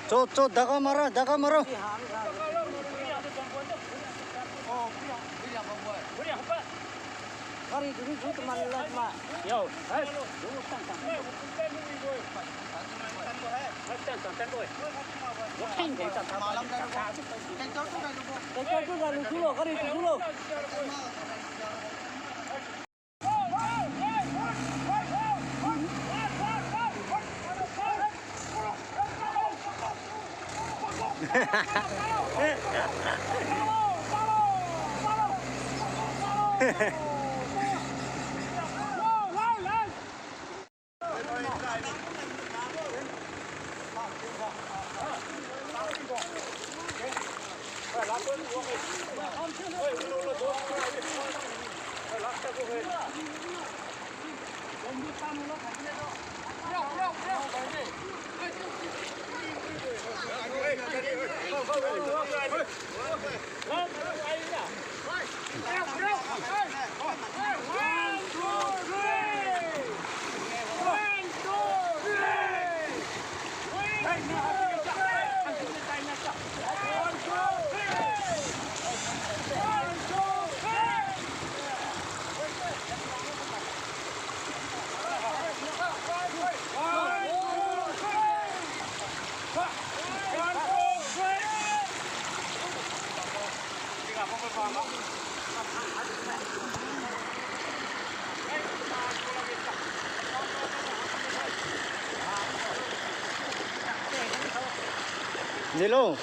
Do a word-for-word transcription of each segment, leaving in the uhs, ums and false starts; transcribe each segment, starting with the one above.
Cho, cho, daga mara, daga mara. Gari duri ju teman lai ma. Yo, hai. Hai, tan, tan, tan, boy. Hai, tan, tan, tan, boy. Tractor tu dah lu sulo, gari tu sulo. Nilo.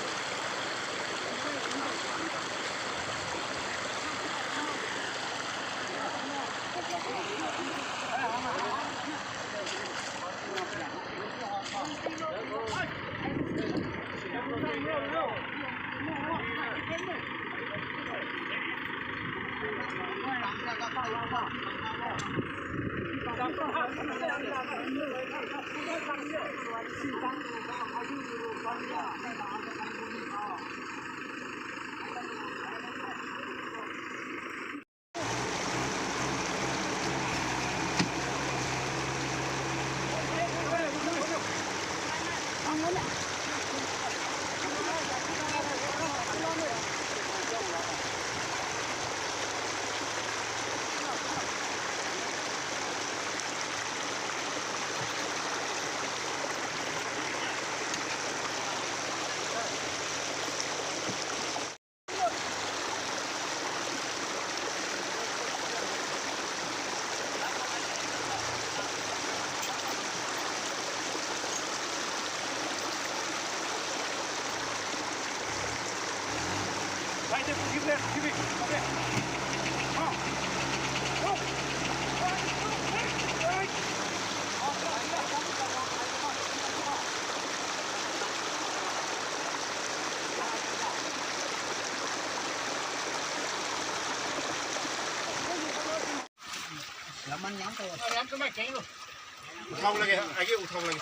Uthao lagi, agi uthao lagi.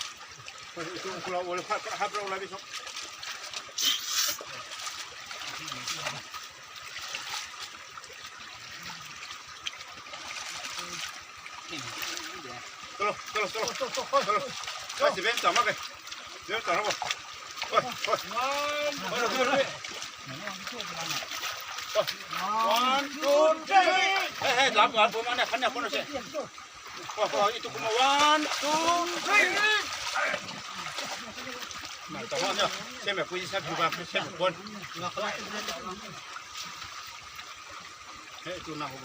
Itu uthao lagi, ha, ha, brao lagi so. Tolo, tolo, tolo. Tolo. Hai, si ben tama ke. Ben tama bo. Hoi, hoi. Hoi, hoi, hoi. One, two, three. Hei, hei, lam, lam, pun mana, kan ya, pun se. Hoi, hoi, itu kuma one, two, three. Mai, tama ni. Seme pui sa juga, seme pun. Hei, itu na ho.